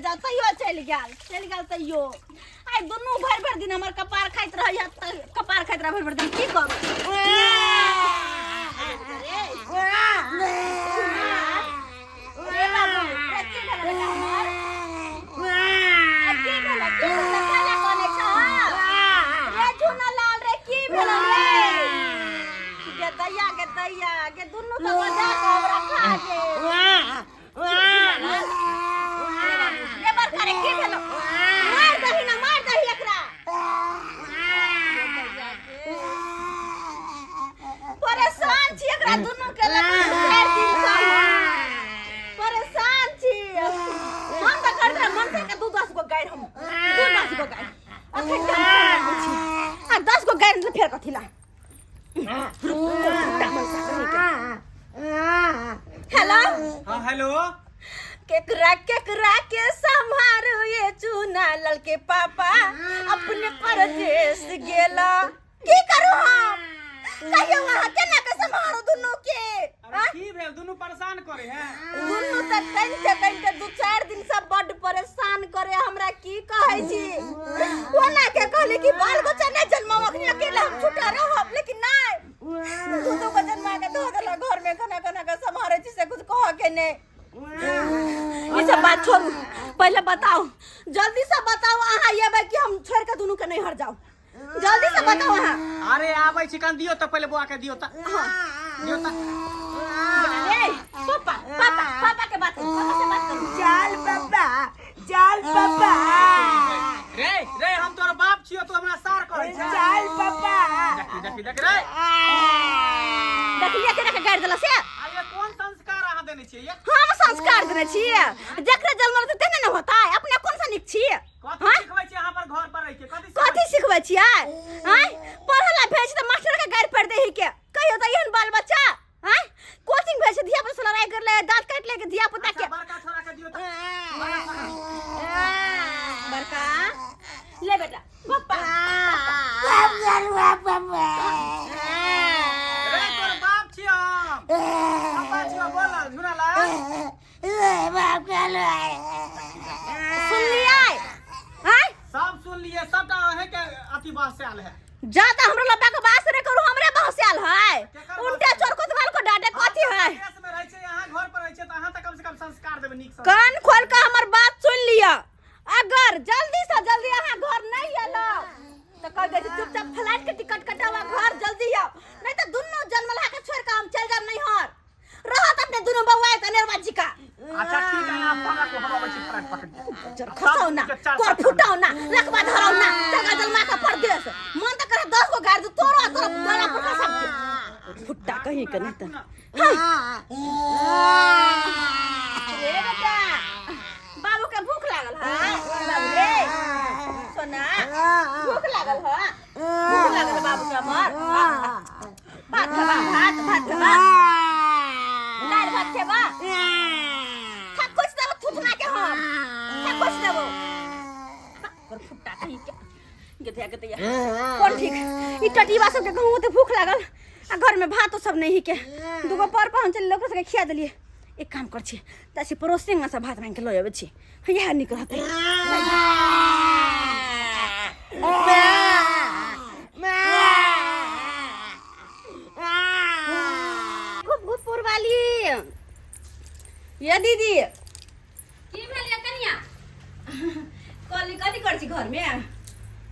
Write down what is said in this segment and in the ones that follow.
जाओ तैयो चलि गेल, चलि गेल तैयो। आइ दुनू भरि भरि दिन हमर कपार खाइत रहैया, कपार खाइत रह भरि भरि दिन, की करू? रे बाबू, रे की भेलै बेटा हमर? आ की भेलै, की भेलै, काला कनै छह? रे झुना लाल रे, की भेलै रे? गे दैया, गे दैया, गे दुनू तऽ बजा कऽ हमरा खा गेल। रे बड़का रे, की भेलौ? मार दही ना, मार दही एकरा। परेशान छी एकरा दुनू के लऽ कऽ 4 दिन सँ परेशान छी हम। तऽ करते रह मन के दू 10 गो गारि, हम दू 10 गो गारि अखन तऽ हम खाना छी आ 10 गो गारि फेर कथी ला। हेलो। हाँ, हेलो। केकरा केकरा के संभारो ये चूना ललके पापा अपने परदेश गेला, की करू हम? कहियो अहाँ केना के संभारो दुनू के? अरे की भेल? दुनू परेशान करे है? दुनू तऽ कनिके कनिके 2-4 दिन से बड्ड परेशान करे हमरा। की कहै छी, ओना के कहली कि बाल बच्चा नहीं जन्माओ, अखनी अकेला हम छुटा रहब, लेकिन नहीं, दू दू को जन्मा के धो देलक घर में। खाना खाना के सम्हारे छी से कुछ कह के नहीं। ई सब बात छोड़ू, पहले बताओ, जल्दी से बताओ, अहाँ एबै कि हम छोड़ के दुनू के नैहर जाओ? जल्दी से बताओ अहाँ। अरे आबै छी, कन दियो तऽ पहिले बौआ के दियो तऽ, दियो तऽ। ए पापा, पापा, पापा के बात करू, पापा से बात करू। चल पापा, चल पापा। रे रे, हम तोर बाप छियो, तू हमरा सार कहै छै? चल पापा। देखी देखी देख रे। देखलियै केना के गाड़ि देलक से? आ ये कोन संस्कार अहाँ देने छियै ये? हम संस्कार देने छियै, जकरे जन्म रहतै तेने ने होतै। अपने कोन सा नीक छियै? कथी हाँ? सिखबै छियै अहाँ पर घर पर रहि के? कथी? कथी सिखबै छियै? आँय, पढ़ऽ ला भेज तऽ मास्टर के गारि पढ़ दे ही के। कहियो तऽ एहन बाल बच्चा आँय कोचिंग भेज, धिया पुता से लड़ाई कर ले, दांत काट ले के धिया पुता के। अच्छा, बड़का छोरा के दियो तऽ। बड़का ले बेटा, पप्पा। रे, तोर बाप छियो हम, पापा छियो, बोल झुना लाल। सुनलियै? आँय, सब सुन लिए, सबटा अहे के अथी बात से आयल है। ज्यादा हमरा लब्बा के बास रे करू, हमरे बहस आयल है। केकर? उल्टे चोर कोतवाल को डांटे कथी है? देश में रहै छै, अहाँ घर पर रहै छै तऽ अहाँ तऽ कम से कम संस्कार देबै नीक संस्कार। कान खोल के हमर बात सुन लिअ, अगर जल्दी से जल्दी अहाँ घर नहीं एलौ तऽ कह दै छी चुपचाप फ्लाइट के टिकट कटावा घर जल्दी आउ, नहीं तऽ दुनू जन्मलहा के छोड़ के हम चल जाब नैहर। रहत अपने दुनू बौआ अनेरवा जी का। अच्छा ठीक है, आप फोन रखो, हम अबै छी फ्लाइट पकड़ के। जर खसाओ ना, कर फुटाओ ना, रखबा धराओ ना, जगह जलमा का परदेश। मन तऽ करे 10 गो गाड़ दू तोरो आ तोरा गला पुरखा सबके फुट्टा कहीं के नहीं। तऽ रे बेटा, बाबू के भूख लागल है। बाबू रे सोना, भूख लागल है, भूख लागल है बाबू के हमर। भात खेबा? भात, भात खेबा? दालि भात खेबा? थकुच देबो थुथना के हम, थकुच देबो कर फुट्टा कहीं के। गधिया गधिया कोन ठीक। ई टटीबा सबके कहूँ तऽ भूख लागल आ घर में भातो सब नहीं के। दूगो पर पहुँच लोग सबके खिया देलिए। एक काम कर छी तऽ से पड़ोसी अंगना से भात मांगि के लऽ अबै छी, इएह नीक रहतै। खूब घुपुर वाली ये दीदी। की भेल ये कनिया? कहली कथी करै छी घरमे?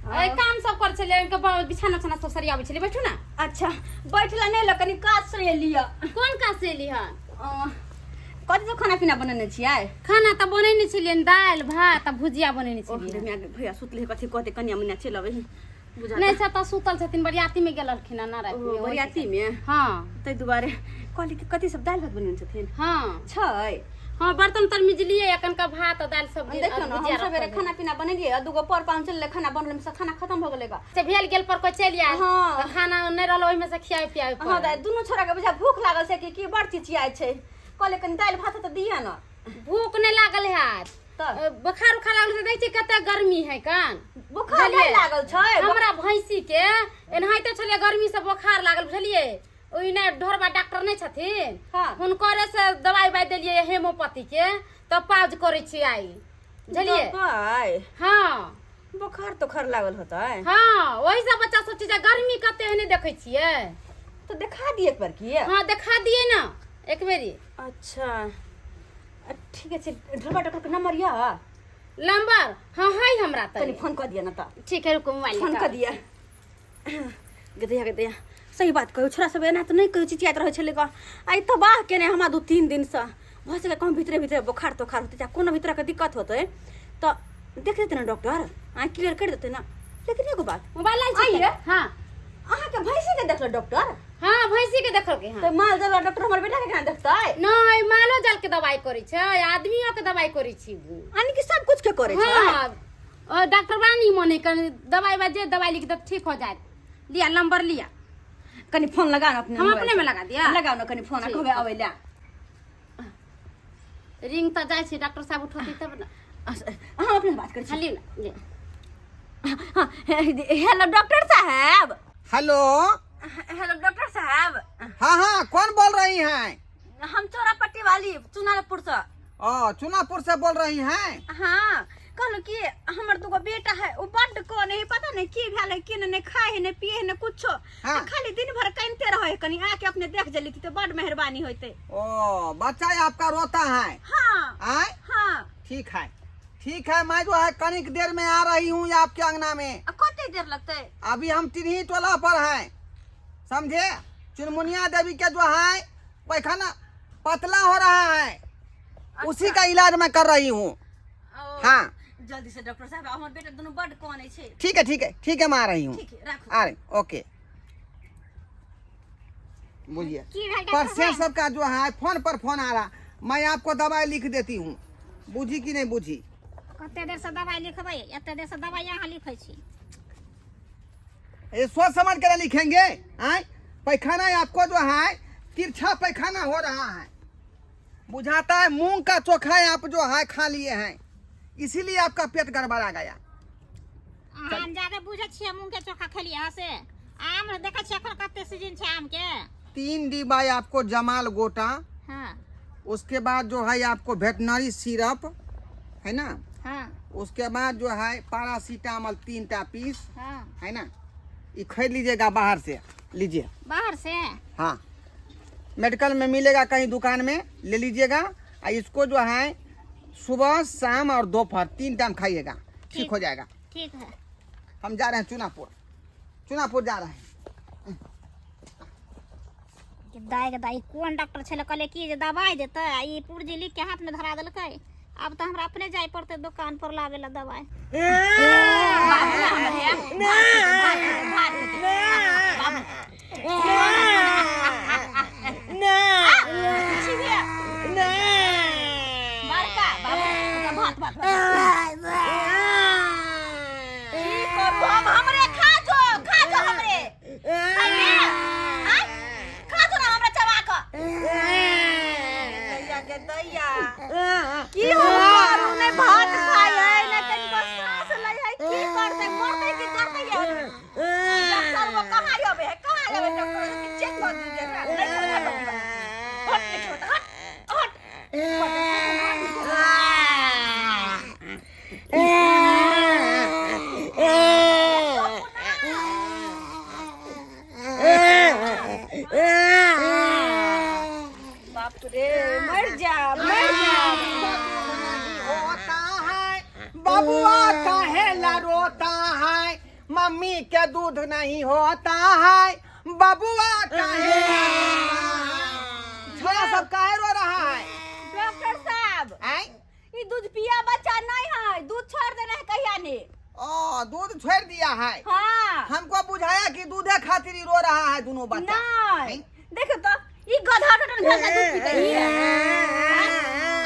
ए, काम सब कर छलियै, के बिछाना उछाना सब सरियाबै छलियै। बैठू ना। अच्छा, बैठला नहि ल, कनि काज से एलियै। कोन काज से एली हन? कथी सब खाना पीना बनेने छियै? खाना तऽ बनेने छलियै, दालि भात आ भुजिया बनेने ओह छलियै। रे माय गे, भैया सुतले है, कथी कहते कनिया मनिया चलि अबै बुझा। नहि से तऽ सुतल छथिन, बरियाती में गेल रहलखिन हन ना राति में। बरियाती में? हाँ। ताहि दुआरे कहली कि कथी सब दालि भात बनेने छथिन। हाँ। छै। हाँ, बर्तन तर मिजलियै, एखन का भात आ दालि सब्जी देखियौ ने, हम भुजिया सवेरे रखल। खाना पीना बनेलियै आ दूगो पर पाहुन चललै, खाना बनलै से खाना खत्म भऽ गेलै गा। से भेल गेल पर कोई चलि आयल हाँ। तऽ खाना नहि रहल, ओहिमे से खियाबै पियाबै हाँ पड़ल। दाइ, दुनू छोरा के बुझा भूख लागल छै कि की, बड़ चिचियाइ छै। कहलियै कनि दालि भात तऽ दिअ ने। भूख नहि लागल हैत। तऽ बोखार उखार लागल छै, देखै छियै कते गर्मी है कान। बोखार नहि बुझलियै? लागल छै। हमरा भैंसी के एनाहिते छलियै, गर्मी से बोखार लागल, बुझलियै? ओहि ने ढोरबा डॉक्टर नहि छथिन? हाँ। हुनकरे से दवाई उवाई देलियै हेमोपैथी के, तब पाउज करै छियै आइ। बुझलियै। दबाइ? हँ। बोखार तोखार लागल होतै? हँ, ओहि से बच्चा सब चीज, गर्मी कते है, नहि देखै छियै? तो देखा दिए एक बार की? हँ, देखा दियै ने एक बेरी। अच्छा, ठीक छै। ढोलबा डॉक्टर के नंबर यऽ? नंबर हँ है हमरा तऽ। कनि फोन कऽ दिअ ने तऽ। ठीक है, रुकू, मोबाइल फोन कऽ दिअ। गदैया गदैया, सही बात कहू, छोरा सब एना तऽ नहि कहै, चिचियाइत रहै छलै गऽ। आइ तऽ बाह केने हमरा 2-3 दिनसँ भऽ सकै कहूँ भीतरे भीतरे बोखार तोखार होतै या कोनो भी तरहके दिक्कत होतै तऽ देख देतै ने डॉक्टर, आँखि क्लियर करि देतै ने। लेकिन एगो बात मोबाइल लाइन छै। आइए। हँ। अहाँके भैंसीके देखल डॉक्टर? हँ, भैंसी के देखलकै। हँ। तऽ माल जाल डॉक्टर हमर बेटाके केना देखतै? नहि, मालो जाल के दवाई करै छै, आदमियों के दवाई करै छी। यानी कि सब कुछ के करै छै? हँ, ओ डॉक्टर बड़ा निमन है, कनि दवाई बा जे दवाई लिख देत ठीक हो जायत। लिया नंबर लिया। कनि फोन लगा ने अपने हम मोबाइल अपने से। में लगा दिया? लगाओ ने कनि फोन आ ठीक। कहबै अबै लए। रिंग तऽ जाइ छै, डॉक्टर साहब उठौती तब ने। अहाँ अपने बात करै छी। हँ, लियौ ने ले। हाँ, हेलो डॉक्टर साहब। हेलो। हेलो डॉक्टर साहब। हाँ हाँ, कौन बोल रही हैं? हम चौरापट्टी वाली, चुनारपुर से। ओ, चुनापुर से बोल रही हैं? हाँ, कहलहुँ कि हमर दूगो बेटा है, ओ बड्ड कने है, पता नहीं की भेल है की नहीं, खाए है नहीं, पिए है नहीं कुछो। हाँ। खाली दिन भर कानिते रहे है। कनी आके अपने देख जली तो बड्ड मेहरबानी होते। ओ, बच्चा आपका रोता है? हाँ। आए? हाँ। ठीक है, ठीक है, मैं जो है कनिक देर में आ रही हूँ आपके अंगना में। आ कते देर लगते? अभी हम तिन्ही टोला पर हैं, समझे? चुनमुनिया देवी के जो है पैखाना पतला हो रहा है, उसी का इलाज मैं कर रही हूँ। ओ, हाँ। जल्दी से डॉक्टर साहब, हमर बेटा दुनू बड्ड कानै छै। ठीक है, ठीक है, ठीक है, मैं आ रही हूँ। ठीक है, राखू। आ रही, ओके। बोलिए। की भेल डॉक्टर? पेशेंट सबका जो है फोन पर फोन आ रहा। मैं आपको दवाई लिख देती हूँ, बुझी कि नहीं बुझी? कते देर से दवाई लिखबै? एते देर से दवाई अहाँ लिखै छी। ये सोच समझ कर लिखेंगे। आए, पैखाना आपको जो है तिरछा पैखाना हो रहा है, बुझाता है मूंग का चोखा आप जो है खा लिए हैं, इसीलिए आपका पेट गड़बड़ा गया। अहाँ ज्यादा बुझै छियै। मूंग के चोखा खेलियै हँ से आम देखै छियै एखन कते सीजन छै आम के। 3 डिब्बा आपको जमाल गोटा। हाँ। उसके बाद जो है आपको वेटनरी सिरप है ना? हाँ। उसके बाद जो है पैरासीटामोल 3 टा पीस। हाँ। है ना, ये खरीद लीजिएगा बाहर से, लीजिए। बाहर से? हाँ, मेडिकल में मिलेगा, कहीं दुकान में ले लीजिएगा। और इसको जो है सुबह, शाम और दोपहर 3 टाइम खाइएगा, ठीक हो जाएगा। ठीक है। हम जा रहे हैं चुनापुर, चुनापुर जा रहे हैं। दाई के दाई, कोन डॉक्टर छलै? कहले कि जे दवाई देतै आ ई पुर्जी लिख के हाथ में धरा देलकै। आब तऽ हमरा अपने जाय पड़तै दुकान पर लाबे ला दवाई। भात खेतै। बड़का बाबू, भात भात भात। की करू हम? हमरे खा जो, खा जो, हमरे खाइए आँय? खा जो ना हमरा चबा कऽ। दैया के दैया, की हम करू? नहि भात खाइ है, नहि कनिको साँस लै है। की करतै? मरतै की करतै? ये डॉक्टर वो कहाँ आबै है, कहाँ आबै डॉक्टर के चेक कर दीजिए एकरा। नहि खेबै, हट, नहि खेबै तऽ हट, हट। बाप रे, मर जा, मर जा। नहीं होता है, बबुआ काहे ला रोता है? मम्मी के दूध नहीं होता है, बबुआ काहे ला रोता है? छोरा सब काहे रो रहा है? डॉक्टर साहब। आय? ई दूध पिया बच्चा नहीं है, दूध छोड़ देना है कहिया ने। ओ, दूध छोड़ दिया है? हाँ। हमको बुझाया कि दूधे खातिर ही रो रहा है दोनों बच्चा। नहीं, देखो तो ई गधा टटन भेल ना दूध पीते ही।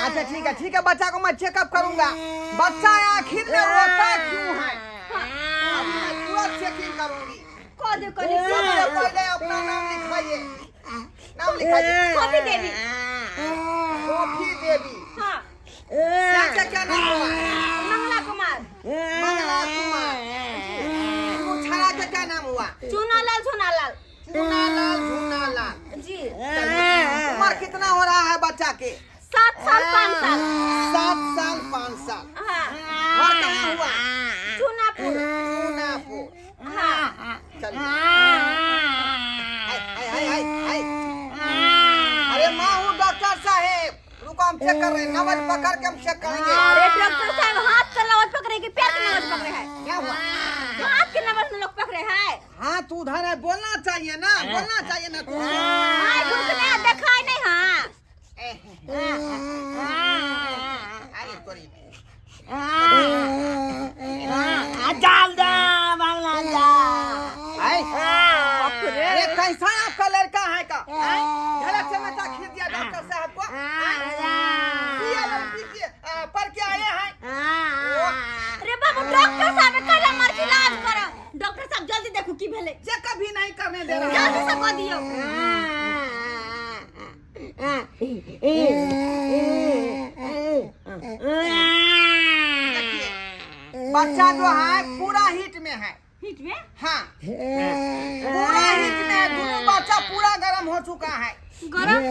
अच्छा, ठीक है, ठीक है, बच्चा को मैं चेकअप करूंगा। बच्चा आखिर में रोता क्यों है, अभी मैं तुरंत चेकिंग करूंगी। कह दे कनी। सबसे पहले अपना नाम लिखाइए, नाम लिखाइए। कॉफी देवी। कॉफी देवी? हाँ। क्या क्या क्या नाम हुआ? मंगला कुमार। मंगला कुमार। वो छाया के क्या नाम हुआ? चूनालाल, चूनालाल। चूनालाल, झूनालाल। जी। उम्र कितना हो रहा है बच्चा के? 7 साल 5 साल। 7 साल 5 साल। हाँ। हुआ? चुनापुर। चूनापुर। हाँ। चलिए। हाय हाय हाय हाय। अरे माँ हूँ डॉक्टर साहेब, रुको हम चेक कर रहे हैं, नब्ज पकड़ के हम चेक करेंगे। अरे डॉक्टर साहब हाथ का नब्ज पकड़े कि पैर के नब्ज पकड़े है? क्या हुआ? हाथ के नब्ज लोग पकड़े है। हाथ उधर है, बोलना चाहिए ना, बोलना चाहिए ना तू। हाय भूख नहीं देखाय नहीं। हाँ अरे तोरी डाल दे बांग्ला जा। आए। अरे कैसा आपका लड़का है का गलत से मचा खींच दिया डॉक्टर साहब को। पिया लड़की के पढ़ के आए हैं। अरे बाबू डॉक्टर साहब कल हमर इलाज कर। डॉक्टर साहब जल्दी देखू की भेलै। जे कभी नहीं करने दे रहा। जल्दी से कह दियो। देखिए बच्चा जो है पूरा हीट में है। हीट में? हाँ पूरा हीट में है, दोनों बच्चा पूरा गर्म हो चुका है। गरम?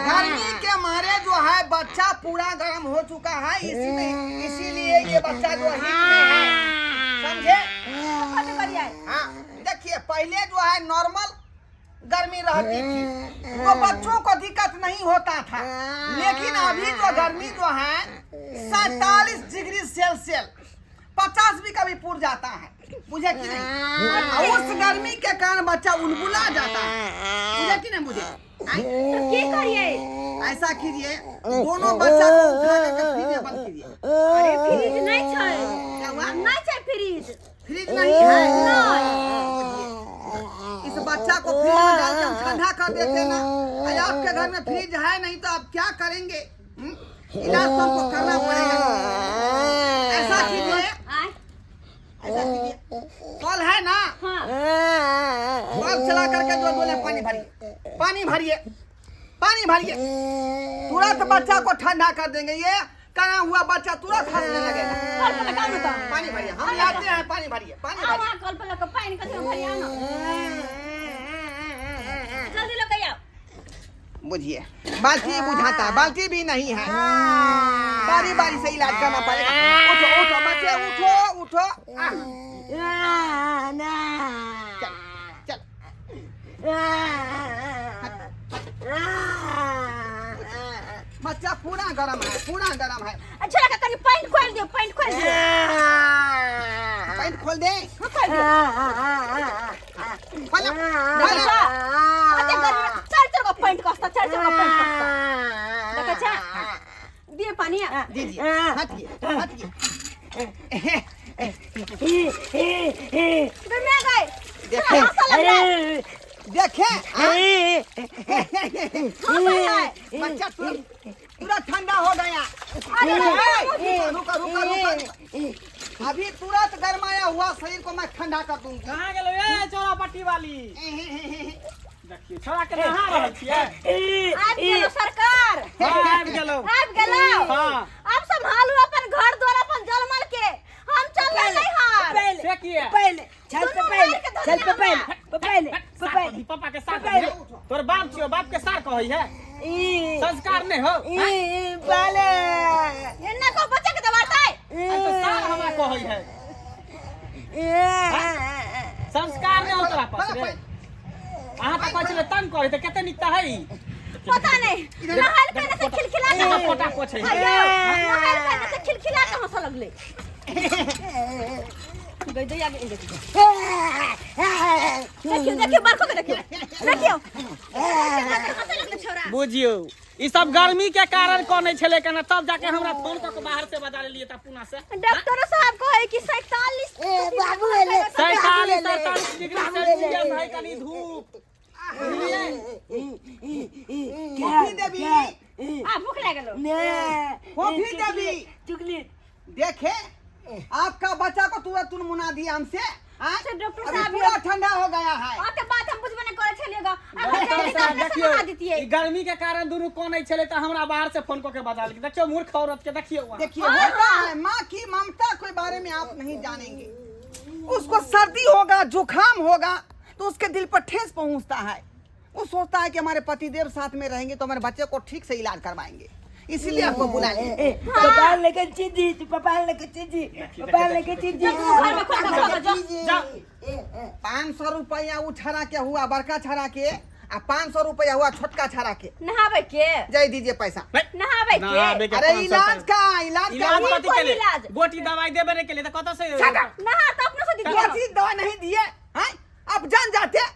गर्मी के मारे जो है बच्चा पूरा गर्म हो चुका है, इसीलिए इसीलिए ये बच्चा जो हीट में है, समझे? कथी करियै? हाँ देखिए पहले जो है नॉर्मल गर्मी रहती थी तो बच्चों को दिक्कत नहीं होता था, लेकिन अभी जो गर्मी जो है 47 डिग्री सेल्सियस 50 भी कभी पूर जाता है, बुझे कि नहीं? और उस गर्मी के कारण बच्चा उलबुला जाता है, बुझे कि नहीं बुझे? तो की करियै? ऐसा कीजिए दोनों बच्चा को उठा करके फ्रिज में बंद कीजिए। अरे फ्रिज नहीं छै। क्या हुआ? नहीं छै फ्रिज। फ्रिज नहीं है? नहीं। इस बच्चा को फ्रिज में डाल के हम ठंडा कर देते ना। अरे आपके घर में फ्रिज है नहीं तो आप क्या करेंगे? इलाज तो हमको करना पड़ेगा। ऐसा कीजिए, आय। ऐसा कीजिए, कल है ना, हाँ कल चला करके जो बोले पानी भरिए, पानी भरिए, पानी भरिए, तुरंत बच्चा को ठंडा कर देंगे। ये करा हुआ बच्चा तुरंत हंसने लगेगा। कल पर लगाओ ना तो। पानी भरिए, हम लाते हैं, पानी भरिए, पानी आओ भरिए। वहाँ कल पर लगा पानी कथी भरिए ना, जल्दी लग आओ। बुझिए बाल्टी बुझाता है, बाल्टी भी नहीं है, बारी बारी से इलाज करना पड़ेगा। उठो उठो बच्चे, उठो उठो, आह, चल चल। बच्चा पूरा गरम है, पूरा गरम है। अच्छा लगा कनी पानी खोल दियो, पानी खोल दियो। पैंट खोल दे, हाँ खोल दियो। खोलो, देखै खोलो। छ कते गर्मी में चार चार गो पैंट कस्ता, चार चार गो पैंट कस्ता। देखै छ दिए पानी। दीजिए, हटिए हटिए। गरमी गए। देखे हंसा लग रहा है। देखे हाँ? हंसा है। बच्चा तुरंत पूरा ठंडा हो गया। अरे रुको रुको रुको रुको, अभी तुरंत गरमाया हुआ शरीर को मैं ठंडा कर दूंगी। कहाँ गेलो ए चौरा पट्टी वाली? देखियो छोरा के नहा रहल छियै। आबि गेलो सरकार। हाँ, आबि गेलो। आबि गेलो। हाँ। अब संभालू अपन घर द्वार अपन जलमल के, हम चल नहीं हार। से किया? पहले चल पे पहले चल पे पहले पहले सार पहले कही, पापा के सार कही। तोर बाप छियो, बाप के सार कहै है, संस्कार नहीं हो। पहले एन्ना को बच्चा के दबाड़तै। अरे तो सार हमरा कहै है, संस्कार नहीं हो तोरा पास रे। अहाँ तऽ कहै छलै तंग करै, तऽ कते नीक तऽ है। पता नहीं नहायल कहने से खिलखिला के कहाँ फोटा पोछै है। हयो नहायल कहने से खिलखिला के हंसऽ लगलै। गई दैया के देखियो, देखियो देखियो बरखो के देखियो, देखियो हंसऽ लगलै छौड़ा। बुझियौ ई सब गर्मी के कारण कनै छलै केना, तब जाके हमरा फोन कऽ के बाहर से बजा लेलियै तऽ पुना से। डॉक्टर साहब कहै कि 47 बाबू एले 47 47 डिग्री सेल्सियस है कनी धूप। कॉफी देवी, आ भूख लागल। कॉफी देवी। चुकली देखे आपका बच्चा को तुरंत तुनमुना दिया हमसे। हाँ? अच्छा, डॉक्टर अभी साहब, पूरा ठंडा हो गया है। ओते बात हम बुझबे नै करै छलियै ग। डॉक्टर साहब देखियौ नहा दितियै। ई गर्मी के कारण दुनू कनै छलै तऽ हमरा बाहर से फोन कऽ के बजा लेलकै। देखियौ मूर्ख औरत के देखियौ वहाँ। देखिए होता है माँ की ममता के बारे में आप नहीं जानेंगे। उसको सर्दी होगा, जुकाम होगा तो उसके दिल पर ठेस पहुंचता है। वो सोचता है कि हमारे पतिदेव साथ में रहेंगे तो हमारे बच्चे को ठीक से इलाज करवाएंगे। इसीलिए आपको बुला लिए। पप्पा लेके चीजी, पप्पा लेके चीजी, पप्पा लेके चीजी। घर में खोल खोल जो। जाओ। 500 रुपया उ छड़ा के हुआ बड़का छड़ा के, आ 500 रुपया हुआ छोटका छड़ा के। नहावे के। जय दीजिए पैसा। नहावे के। नहावे के अरे 500 इलाज का, इलाज का इलाज हुआ। कथी के लिए? इलाज? गोटी दवाई देबे नहीं के लिए तो कतऽ से? नहा तो अपने से दीजिए। गोटी दवा नहीं दिए हैं, आप जान जाते,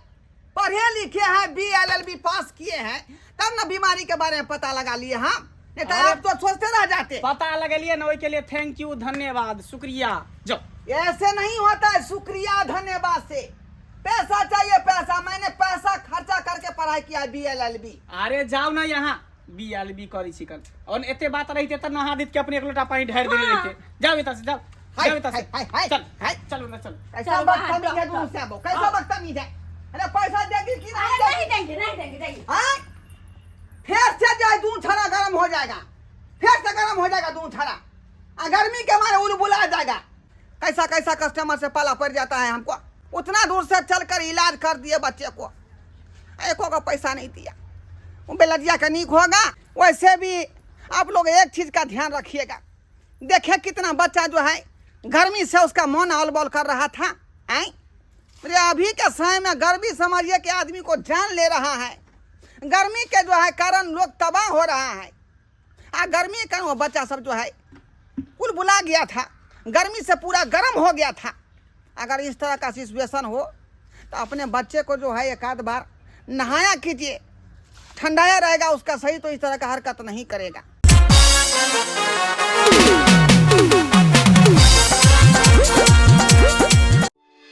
पढ़े लिखे हैं, बी एल एल बी पास किए हैं, तब ना बीमारी के बारे में पता लगा लिए हम, नहीं तो आप तो सोचते रह जाते। पता लगेलिए ना, ओहि के लिए thank you, धन्यवाद, शुक्रिया। जाओ। ऐसे नहीं होता है शुक्रिया धन्यवाद से। पैसा चाहिए पैसा, मैंने पैसा खर्चा करके पढ़ाई किया बी एल एल बी। अरे जाओ ना यहाँ बी एल बी करी छी कल, और एते बात रहिते त नहा दित के अपने एक लोटा पानी ढार देने रहिते। जाओ एतऽ से, जाओ। हाय, जाओ एतऽ से। हाय, हाय, हाय, चल हाय। चलो ना, चल। कैसा चल बाहर, बदतमीज है डॉक्टर। दूर से वो, कैसा बदतमीज है। अरे पैसा देगी कि नहीं अरे देगी? नहीं देंगे, नहीं देंगे, देंगे। हाँ? फिर से जो है दूध छड़ा गर्म हो जाएगा, फिर से गर्म हो जाएगा दूध छड़ा, आ गर्मी के मारे उल बुला जाएगा। कैसा कैसा कस्टमर से पाला पड़ जाता है हमको। उतना दूर से चलकर इलाज कर दिए बच्चे को, एको का पैसा नहीं दिया। वो बेलजिया का नीक होगा। वैसे भी आप लोग एक चीज़ का ध्यान रखिएगा, देखे कितना बच्चा जो है गर्मी से उसका मन आल बॉल कर रहा था। आए अरे अभी के समय में गर्मी समझिए कि आदमी को जान ले रहा है। गर्मी के जो है कारण लोग तबाह हो रहा है। आ गर्मी के कारण वो बच्चा सब जो है कुल बुला गया था, गर्मी से पूरा गर्म हो गया था। अगर इस तरह का सिचुएशन हो तो अपने बच्चे को जो है एक आध बार नहाया कीजिए, ठंडाया रहेगा उसका सही, तो इस तरह का हरकत नहीं करेगा।